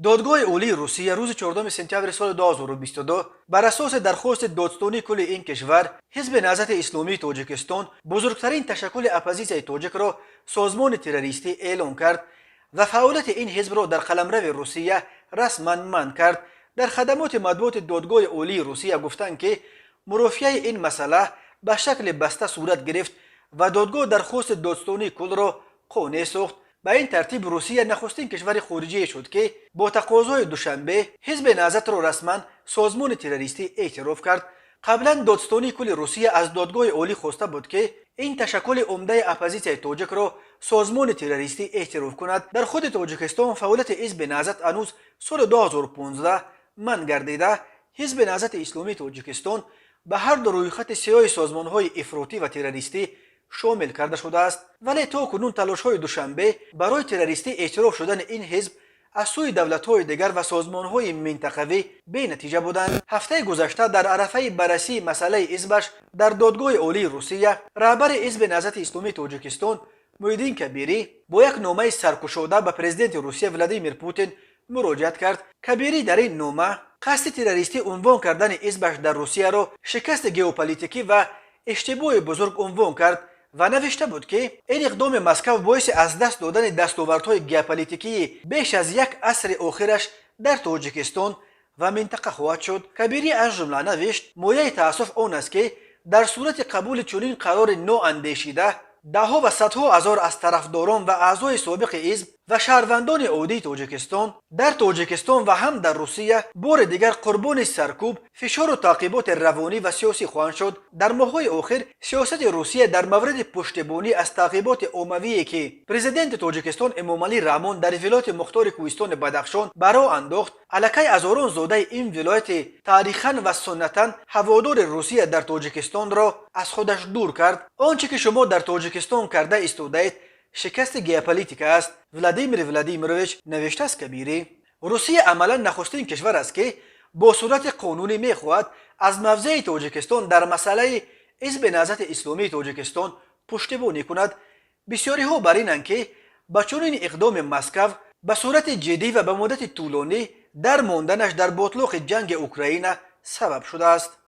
Додгоҳи Олии Русия рӯзи 4 сентябри соли 2022 бар асоси дархости додстонии кулли ин кишвар Ҳизби Наҳзати Исломии Тоҷикистон, бузургтарин ташаккули оппозитсияи тоҷикро, созмони террористӣ эълон кард ва фаъолияти ин ҳизбро дар қаламрави Русия расман манъ кард. Дар хадамоти матбуоти Додгоҳи Олии Русия гуфтанд, ки мурофиаи ин масъала ба шакли баста сурат гирифт ва додгоҳ дархости додстонии куллро қонеъ сохт. Ба ин тартиб Русия нахустин кишвари хориҷие шуд, ки бо тақозои Душанбе Ҳизби Наҳзатро расман созмони террористӣ эътироф кард. Қаблан додстонии кулли Русия аз Додгоҳи Олӣ хоста буд, ки ин ташаккули умдаи оппозитсияи тоҷикро созмони террористӣ эътироф кунад. Дар худи Тоҷикистон фаъолияти Ҳизби Наҳзат ҳанӯз соли 2015 манъ гардида, Ҳизби Наҳзати Исломии Тоҷикистон ба ҳар ду рӯйхати сиёҳи созмонҳои ифротӣ ва террористӣ шомил карда шудааст. Вале то кунун талошҳои Душанбе барои террористӣ эътироф шудани ин ҳизб аз сӯи давлатҳои дигар ва созмонҳои минтақавӣ бенатиҷа буданд. Ҳафтаи гузашта дар арафаи баррасии масъалаи ҳизбаш дар Додгоҳи Олии Русия раҳбари Ҳизби Наҳзати Исломии Тоҷикистон Муҳиддин Кабирӣ бо як номаи саркушода ба президенти Русия Владимир Путин муроҷиат кард. Кабирӣ дар ин нома қасди террористӣ унвон кардани ҳизбаш дар Русияро шикасти геополитикӣ ва иштибоҳи бузург унвон кард ва навишта буд, ки ин иқдоми Москав боиси аз даст додани дастовардҳои геополитикии беш аз як асри охираш дар Тоҷикистон ва минтақа хоҳад шуд. Кабирӣ аз ҷумла навишт: «Мояи таассуф он аст, ки дар сурати қабули чунин қарори ноандешида даҳҳо ва садҳо ҳазор аз тарафдорон ва аъзои собиқи ҳизб ва шаҳрвандони оддии Тоҷикистон дар Тоҷикистон ва ҳам дар Русия бори дигар қурбони саркӯб, фишору таъқиботи равонӣ ва сиёсӣ хоҳанд шуд. Дар моҳҳои охир сиёсати Русия дар мавриди пуштибонӣ аз таъқиботи оммавие, ки президенти Тоҷикистон Эмомалӣ Раҳмон дар Вилояти Мухтори Кӯҳистони Бадахшон ба роҳ андохт, аллакай ҳазорон зодаи ин вилояти таърихан ва суннатан ҳаводори Русия дар Тоҷикистонро аз худаш дур кард. Он чӣ ки шумо дар Тоҷикистон карда истодаед, шикасти геополитика аст, Владимир Владимирович», навиштааст Кабирӣ. Русия амалан нахустин кишвар аст, ки бо сурати қонунӣ мехоҳад аз мавзеи Тоҷикистон дар масъалаи Ҳизби Наҳзати Исломии Тоҷикистон пуштибонӣ кунад. Бисёриҳо бар инанд, ки ба чунин иқдоми Москав ба сурати ҷиддӣ ва ба муддати тӯлонӣ дар монданаш дар ботлоқи ҷанги Украина сабаб шудааст.